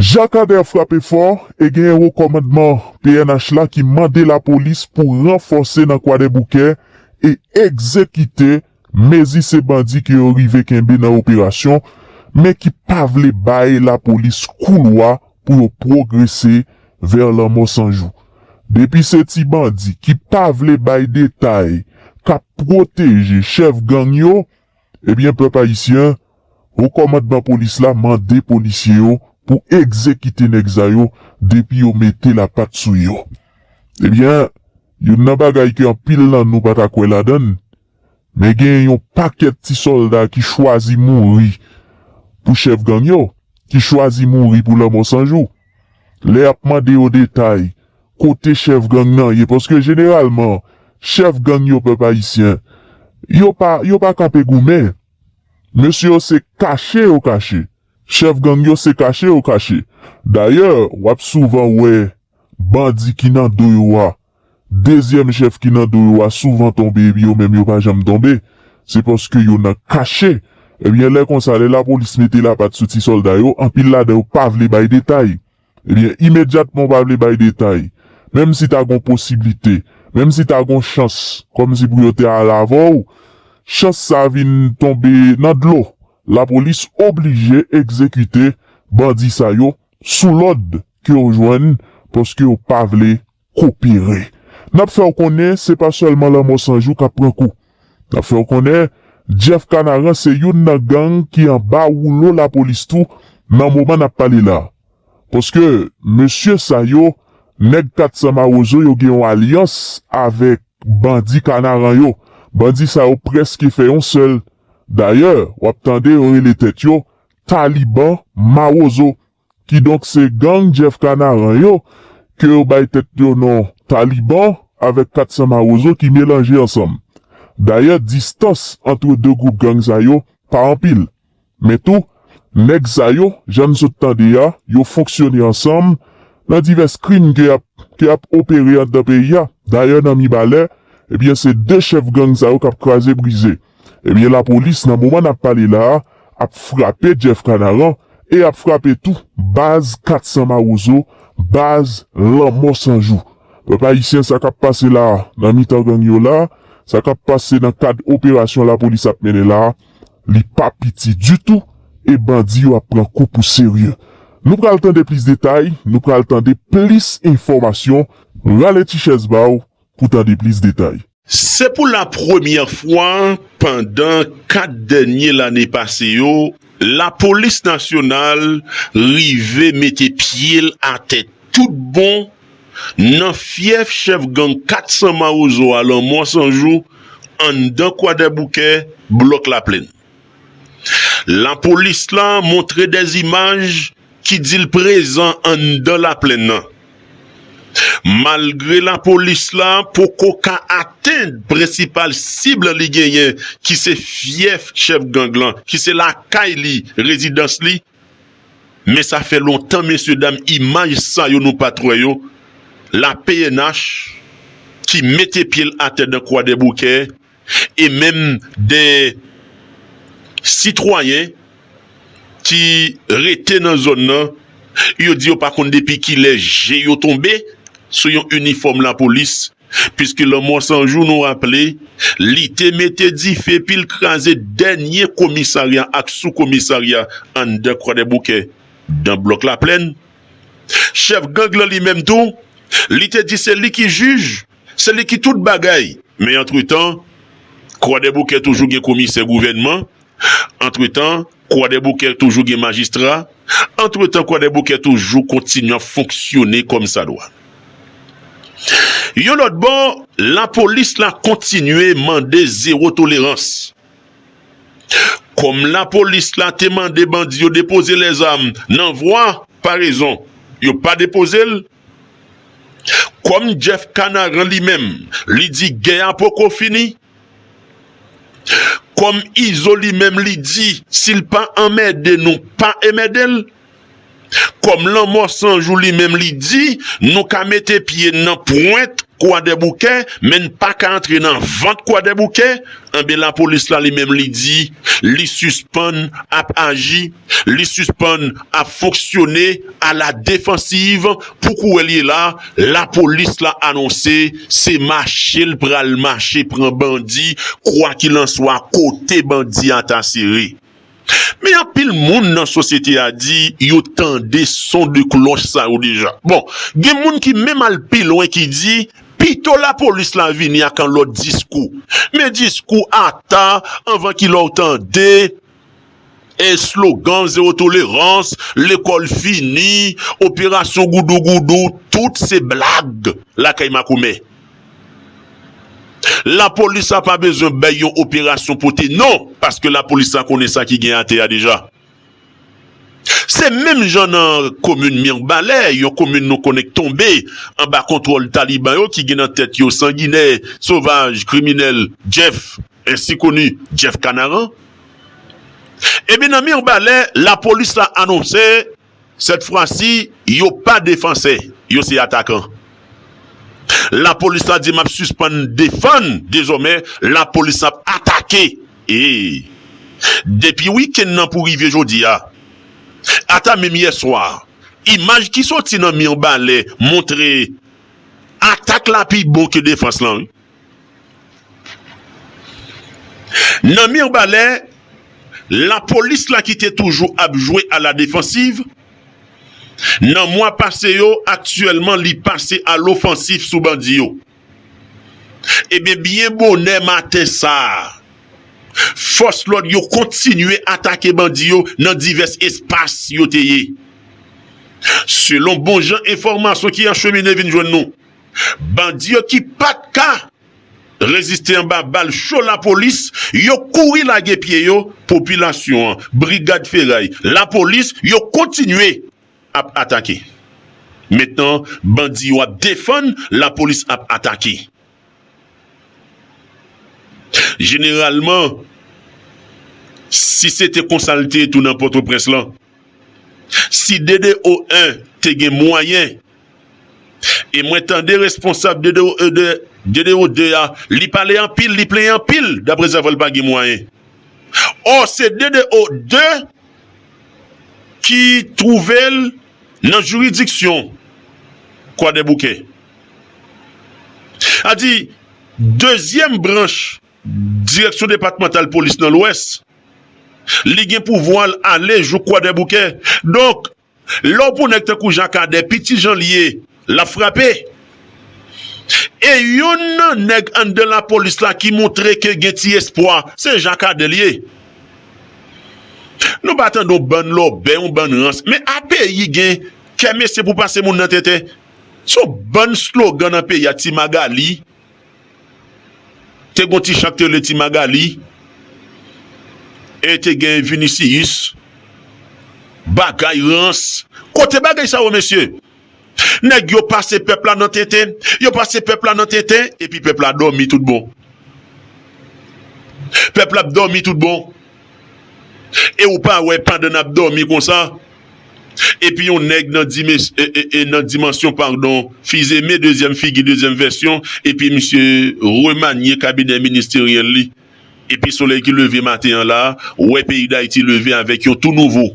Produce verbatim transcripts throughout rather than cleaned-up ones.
Jakadè frape fò e genyen wo kòmandman P N H la ki mande lapolis pou ranfòse nan Kwadèboukè e egzekite mezi se bandi ke yo rive kenbe nan operasyon, men ki pa vle bay lapolis koulwa pou yo pwogrese vè lanmò san jou. Depi se ti bandi ki pa vle bay detay k ap pwoteje chèf gang yo, ebyen, pèp ayisyen, wo kòmandman polis la mande polisye yo pou egzekite nèg sa yo depi yo mete lapat sou yo. Ebyen, youn nan bagay ke anpil nan nou pa ta kwè ladan l, men gen yon pakèt ti sòlda ki chwazi mouri pou chèf gang yo, ki chwazi mouri pou lanmò san jou. Lè y ap mande yo detay, kote chèf gang nan ye, paske jeneralman, chèf gang yo, pèp ayisyen, yo pa, yo pa kanpe goumen. Mesye yo se kache yo kache. Chèf gang yo se kache yo kache. Dayè, w ap souvan wè bandi ki nan do yo a, dezyèm chèf ki nan do yo a souvan tonbe epi yo menm yo pa janm tonbe. Se paske yo nan kache. Ebyen, lè konsa, lè lapolis mete lapat sou ti sòlda yo, anpil ladan yo pa vle bay detay. Ebyen, imedyatman w pa vle bay detay, menm si ta gon posiblite, menm si ta gon chans, kòmsi pou yo te al avè w, chans sa vin tonbe nan dlo. Lapolis oblije egzekite bandi sa yo sou lòd ke yo jwenn, paske yo pa vle kopere. N ap fè w konnen se pa sèlman lanmò san jou k ap pran kou. N ap fè w konnen Jeff Kanaran se youn nan gang ki anba woulo lapolis tou nan moman n ap pale la. Paske mesye sa yo, nèg kat san mawozo yo gen yon alyans avèk bandi Kanaran yo. Bandi sa yo prèske fè yon sèl. Dayè, w ap tande yo rele tèt yo Taliban Mawozo. Kidonk se gang Jeff Kanaran yo ke yo bay tèt yo non Taliban avèk kat san mawozo ki melanje ansanm. Dayè, distans ant de gwoup gang sa yo pa anpil. Men tou, nèg sa yo, jan n sot tande a, yo fonksyone ansanm nan divès krim ke y ap, ke y ap opere anndan peyi a. Dayè, nan Mibalè, ebyen, se de chèf gang sa yo k ap kraze brize. Ebyen, lapolis, nan moman n ap pale la a, ap frape Jeff Kanaran e ap frape tou baz kat san mawozo, baz lanmò san jou. Pèp ayisyen, sa k ap pase la a, nan mitan gang yo la a, sa k ap pase nan kad operasyon lapolis ap mennen la a, li pa piti ditou, e bandi yo ap pran kou pou serye. Nou pral tande plis detay, nou pral tande plis enfòmasyon. Rale ti chèz ba w pou tande plis detay. Se pou la premyè fwa pandan kat dènye lane pase yo, lapolis nasyonal rive mete pye l atè tout bon nan fyèf chèf gang kat san mawozo a Lanmò San Jou, anndan Kwadèboukè, Blòk Laplèn. Lapolis la montre dèzimaj ki di l prezan anndan Laplèn nan. Malgre lapolis la poko ka atenn prensipal sib li genyen, ki se fyèf chèf gang lan, ki se lakay li, rezidans li, men sa fè lontan, mesyedam, imaj sa yo nou pa t wè yo. La P N H ki mete pye l atè nan Kwadèboukè, e menm de sitwayen ki rete nan zòn nan, yo di yo pa konn depi kilè je yo tonbe sou yon inifòm lapolis, piske Lanmò San Jou, nou raple, li te mete dife epi l kraze dènye komisarya ak soukomisarya anndan Kwadèboukè, dan Blòk Laplèn. Chèf gang lan li menm tou, li te di se li ki jij, se li ki tout bagay. Men antretan, Kwadèboukè toujou gen komisè gouvènman. Antretan, Kwadèboukè toujou gen majistra. Antretan, Kwadèboukè toujou kontinye ap fonksyone kòmsadwa. Yon lòt bò, lapolis la kontinye mande zewo tolerans. Kòm lapolis la te mande bandi yo depoze lèzam nan vwa parezon, yo pa depoze l. Kòm Jeff Kanaran li menm, li di gè a poko fini. Kòm Izo li menm li di, si l pa anmède nou, pa enmède l. Kòm Lanmò San Jou li menm li di, nou ka mete pye nan pwent Kwadèboukè, men n pa ka antre nan vant Kwadèboukè, enben lapolis la li menm li di, li sispann ap aji, li sispann ap fonksyone a la defansiv. Pou kourè l ye la, lapolis la anonse se mache l pral mache pran bandi, kwa qu'il en soit, kote bandi a ta sere. Men anpil moun nan sosyete a di yo tande son de klòch sa yo deja. Bon, gen moun ki menm al pi lwen ki di, pito lapolis la vini ak yon lòt diskou. Men diskou ata, anvan kilè w tande, e slogan zewo tolerans, lekòl fini, operasyon goudougoudou, tout se blag lakay makomè. Lapolis la pa bezwen bay yon operasyon pote non, paske lapolis la konnen sa ki gen atè a deja. Se menm jan nan komin Mirebalais, yon komin nou konnen k tonbe anba kontwòl taliban yo ki gen nan tèt yo sanginè, sovaj, kriminèl Jeff, ensi koni Jeff Kanaran. Ebyen nan Mirebalais, lapolis la anonse sèt fwa si, yo pa defansè, yo se atakan. Lapolis la di m ap sispann defann, dezòmè, lapolis ap atake. E depi wikenn nan pou rive jodi a, ata menm yè swa, imaj ki soti nan Mirebalais montre atak la pi bon ke defans lan, wi. Nan Mirebalais, lapolis la ki te toujou ap jwe a la defansiv, nan mwa pase yo, aktyèlman li pase a lofansif sou bandi yo. Ebyen, byen bonè maten sa a, fòs lòd yo kontinye atake bandi yo nan divès espas yo te ye. Selon bon jan enfòmasyon ki achemine vin jwenn nou, bandi yo ki pa t ka reziste anba bal cho lapolis, yo kouri lage pye yo, popilasyon an, brigad feray, lapolis, yo kontinye ap atake. Mentnan, bandi yo ap defann, lapolis ap atake. Jeneralman, si se te konsa l te ye tou nan Pòtoprens lan, si D D O en te gen mwayen, e mwen tande responsab D D O de, D D O de a, li pale anpil, li plenyen anpil, daprè zavwa l pa gen mwayen. Ò, se D D O de ki twouve l nan jiridiksyon Kwadèboukè. A di, dezyèm branch Direksyon Depatmantal Polis nan Lwès, li gen pouvwa l ale jouk Kwadèboukè. Donk, lè w pou nèg tankou Jakadè, piti jan l ye, l ap frape. E youn nan nèg anndan lapolis la ki montre ke gen ti espwa, se Jakadè l ye. Nou pa tande yon bann lòbèy, yon bann rans. Men a peyi gen kè mesye pou pase moun nan tenten. Se yon bann slogan nan peyi a, Ti Magali. Te gon ti chan k te rele Ti Magali. E te gen Vinicius. Bagay rans. Kote bagay sa yo, mesye? Nèg yo pase pèp la nan tenten, yo pase pèp la nan tenten, epi pèp la dòmi tout bon. Pèp la ap dòmi tout bon. E ou pa wè pandan n ap dòmi konsa, epi yon nèg nan dimes-, e, e, e, nan dimansyon, padon, Fils-Aimé, dezyèm figi, dezyèm vèsyon, epi misye remanye kabinè ministeryèl li. Epi solèy ki leve maten an la, ou wè peyi Dayiti leve avèk yon tou nouvo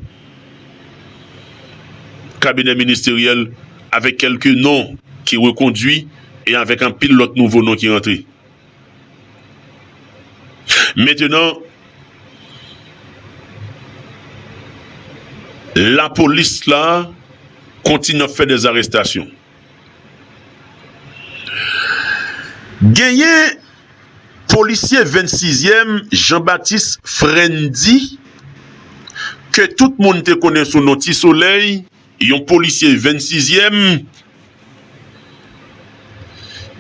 kabinè ministeryèl, avèk kèlke non ki rekondui e avèk anpil lòt nouvo non ki rantre. Mentnan, lapolis la kontinye ap fè dèzarestasyon. Genyen polisye vennsizyèm Jean Baptiste Frendy, ke tout moun te konnen sou non Ti Solèy, yon polisye vennsizyèm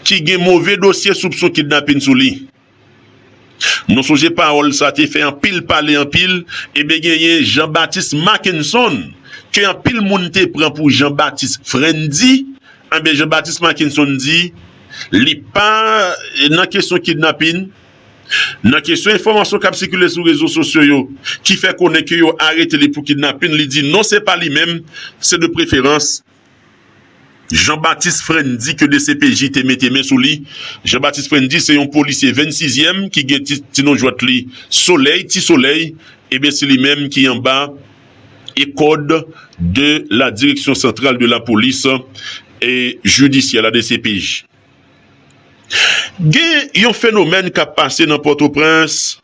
ki gen move dosye soupson kidnapin sou li. Nou sonje pawòl sa te fè anpil pale anpil, ebyen genyen Jean Baptiste Mackenson, ke anpil moun te pran pou Jean Baptiste Frendy, enben Jean Baptiste Mackenson di, li pa nan kesyon kidnapin, nan kesyon enfòmasyon k ap sikile sou rezo sosyo yo, ki fè konnen ke yo arete li pou kidnapin, li di non, se pa li menm, se de preferans Jean Baptiste Frendy ke D C P J te mete men sou li. Jean Baptiste Frendy se yon polisye vennsizyèm ki gen ti, ti non jwèt li Solèy, Ti Solèy, ebyen se li menm ki anba e kòd de la Direction Centrale de la Police et Judiciaire, la D C P J. Gen yon fenomèn k ap pase nan Pòtoprens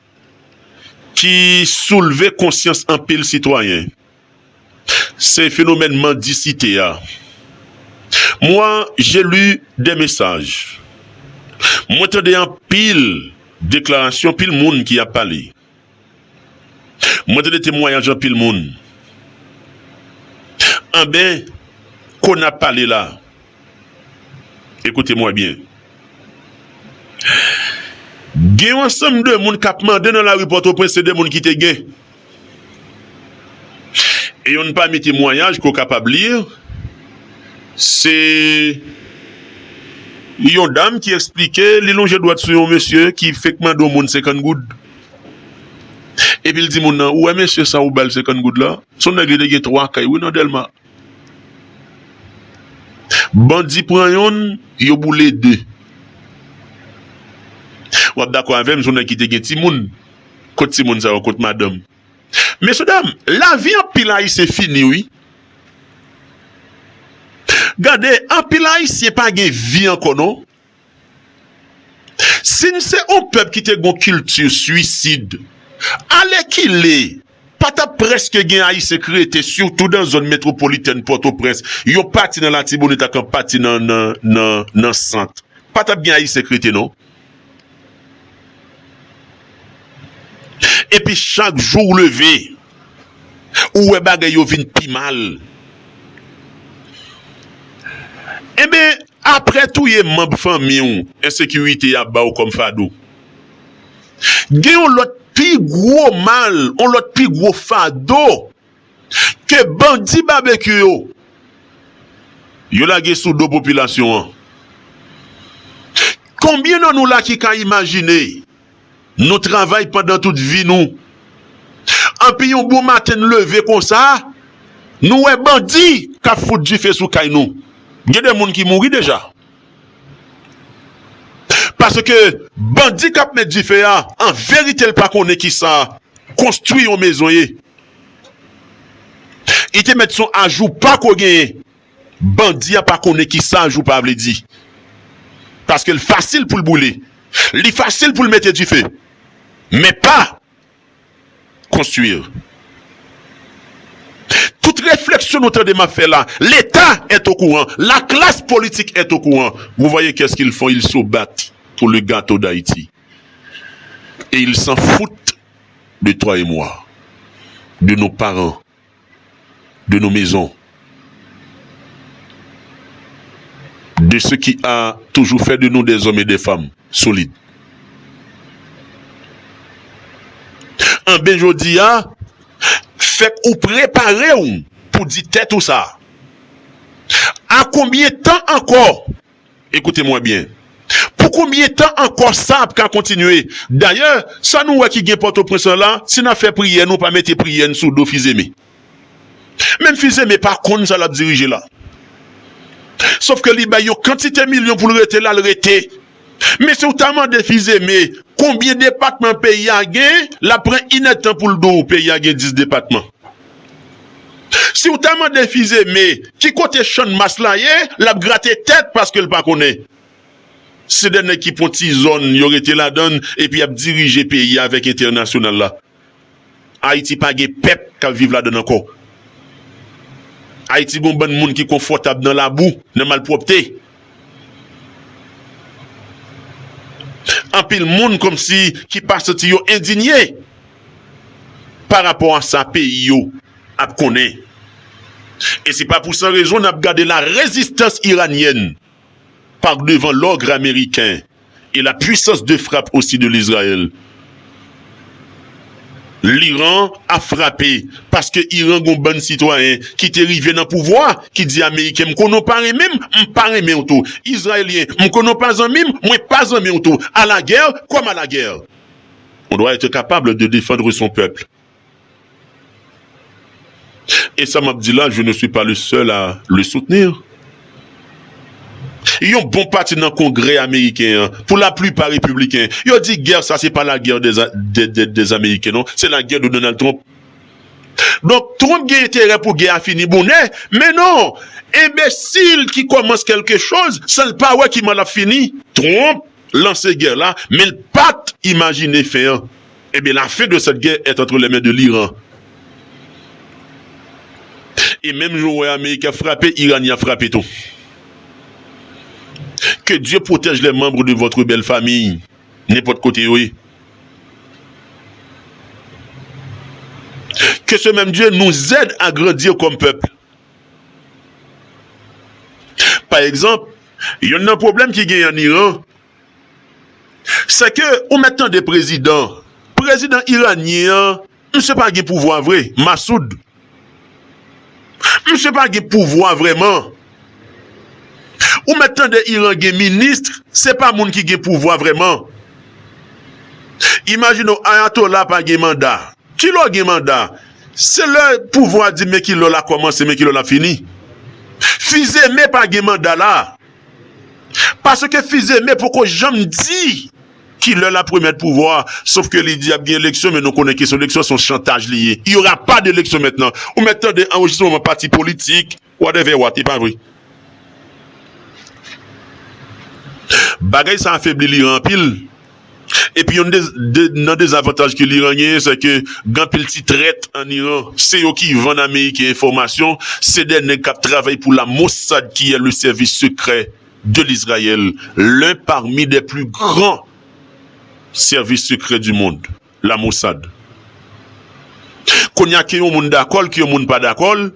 ki soulve konsyans anpil sitwayen. Se fenomèn mandisite a. Mwen, j'ai lu des messages. Mwen tande anpil deklarasyon, anpil moun ki ap pale. Mwen tande temwayaj anpil moun. Anben, kounye a pale la. Écoutez-moi bien. Gen yon ansanm de moun k ap mande nan lari Pòtoprens, se de moun ki te gen. E youn pami temwayaj ke w kapab li, se yon dam ki eksplike li lonje dwèt sou yon mesye ki fenk mande yon moun senkant goud. Epi l di moun nan, "Ou wè mesye sa ou ba l senkant goud la? Se yon nèg li te gen twa kay, wi, nan Dèlma." Bandi pran yonn, yo boule de. W ap dakò avè m, se yon nèg ki te gen timoun. Kot timoun sa yo? Kot madanm? Mesyedam, lavi anpil Ayisyen fini, wi. Gade, anpil Ayisyen pa gen vi ankò, non. Si n se yon pèp ki te gon kilti swisid, alèkile, pa t ap prèske gen Ayisyen k rete, sitou nan zòn metwopolitèn Pòtoprens, yon pati nan Latibonit ak yon pati nan, nan, nan, nan Sant. Pa t ap gen Ayisyen k rete, non. Epi chak jou w leve, ou wè bagay yo vin pi mal. Enben, apre touye manm fanmi w, ensekirite a ba w kòm fado. Gen yon lòt pi gwo mal, yon lòt pi gwo fado ke bandi babekyou yo, yo lage sou do popilasyon an. Konbyen nan nou la ki ka imajine nou travay pandan tout vi nou, anpi yon bon maten n leve konsa, nou wè bandi k ap fout dife sou kay nou? Gen de moun ki mouri deja. Paske bandi k ap met dife a, an verite, l pa konnen kisa konstwi yon mezon ye. Li te met son ajou pa ko genyen. Bandi a pa konnen kisa ajou pa vle di. Paske l fasil pou l boule. Li fasil pou l mete dife. Men pa konstwi. Tout refleksyon nou tande m ap fè la, l'État est au courant, la classe politique est au courant. Vous voyez qu'est-ce qu'ils font? Ils se battent pour le gâteau d'Haïti. Et ils s'en foutent de toi et moi, de nos parents, de nos maisons, de ce qui a toujours fait de nous des hommes et des femmes solides. Anben jodi a, fèk ou prepare w pou di tèt ou sa. A konbyen tan ankò? Écoutez-moi bien. Pou konbyen tan ankò sa ap ka kontinye? Dayè, sa nou wè ki gen Pòtoprens lan la, si n ap fè priyè, nou pa mete priyè n sou do Fils-Aimé. Menm Fils-Aimé pa konn sa l ap dirije la. Sòf ke li bay yon kantite milyon pou l rete la, l rete. Men si w ta mande Fils-Aimé konbyen depatman peyi a gen, l ap pran inèdtan pou l di w peyi a gen dis depatman. Si w ta mande Fils-Aimé ki kote Channmas la ye, l ap grate tèt paske l pa konnen. Se de nèg ki pran ti zòn, yo rete ladan l, epi y ap dirije peyi a avèk entènasyonal la. Ayiti pa gen pèp k ap viv ladan l ankò. Ayiti gon bann moun ki konfòtab nan labou, nan malpwòpte. Anpil moun kòmsi ki pa santi yo endinye pa rapò a sa peyi yo ap konnen. E se pa pou san rezon n ap gade la résistance iranienne par devant l'ogre américain et la puissance de frappe aussi de l'Israël. Liran ap frape paske Iran gon bann sitwayen ki te rive nan pouvwa ki di Ameriken, "M konnen w pa renmen m, m pa renmen w tou." Izrayelyen, "M konnen w pa zanmi m, mwen pa zanmi w tou." À la guerre comme à la guerre. On doit être capable de défendre son peuple. E sa m ap di la, je ne suis pas le seul à le soutenir. Yon bon pati nan Kongrè ameriken an, pou laplipa repibliken, yo di gè sa se pa la guerre des, des, des, des Américains, non, se la guerre de Donald Trump. Donk, Trump gen enterè pou gè a fini bonè, men non, enbesil ki kòmans kèlke choz, san l pa wè kiman l ap fini. Trump lanse gè la, men l pa t imajine fen an. Eh bien, la fin de cette guerre est entre les mains de l'Iran. E menm jan w wè Amerik ap frape, Iranyen ap frape tou. Que Dieu protège les membres de votre belle famille, nenpòt kote yo ye. Que ce même Dieu nous aide à grandir comme peuple. Pa egzanp, yonn nan pwoblèm ki genyen an Iran, se ke ou mèt tande prezidan, prezidan iranyen an, misye pa gen pouvwa vre, Masoud. Misye pa gen pouvwa vrèman. Ou mèt tande Iran gen minis, se pa moun ki gen pouvwa vrèman. Imajine w, Ayatollah pa gen manda. Kilè w gen manda? Se lè pouvwa di men kilè l ap kòmanse, men kilè l ap fini. Fizeme pa gen manda la. Paske Fizeme poko janm di kilè l ap remèt pouvwa a, sof ke li di ap gen eleksyon, men nou konnen kesyon eleksyon se yon chantaj li ye. Il y aura pas d'élection maintenant. Ou mèt tande anrejistreman pati politik, whatever what, e pa vre. Bagay sa afebli Liran anpil. Epi yonn de, de, nan dezavantaj ke Liran genyen, se ke gen anpil ti trèt an Iran. Se yo ki vann Ameriken enfòmasyon. Se de nèg k ap travay pou la Mossad, qui est le service secret de l'Israël, l'un parmi des plus grands services secrets du monde, la Mossad. Kounye a, ke yon moun dakò l, ke yon moun pa dakò l,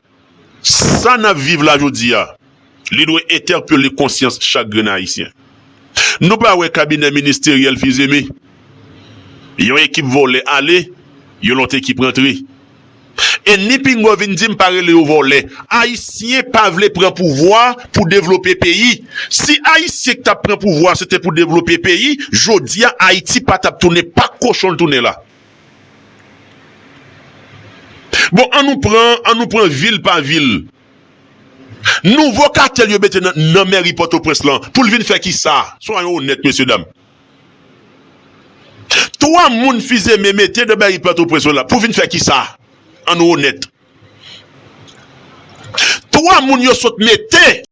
sa n ap viv la jodi a, li dwe entèpele konsyans chak grenn Ayisyen. Nou pa wè kabinè ministeryèl Fizeme. Yon ekip vòlè ale, yon lòt ekip rantre. E ni pinga w vin di m pa rele yo vòlè. Ayisyen pa vle pran pouvwa pou devlope peyi. Si Ayisyen k t ap pran pouvwa se te pou devlope peyi, jodi a Ayiti pa t ap tounen pa kochon l tounen la. Bon, an nou pran, an nou pran vil pa vil. Nouvo katèl yo mete nan, nan mèri Pòtoprens lan, pou l vin fè kisa? Soyons honnêtes, mesye dam. Twa moun Fizeme mete nan mèri Pòtoprens lan la, pou vin fè kisa? An nou onèt. Twa moun yo sot mete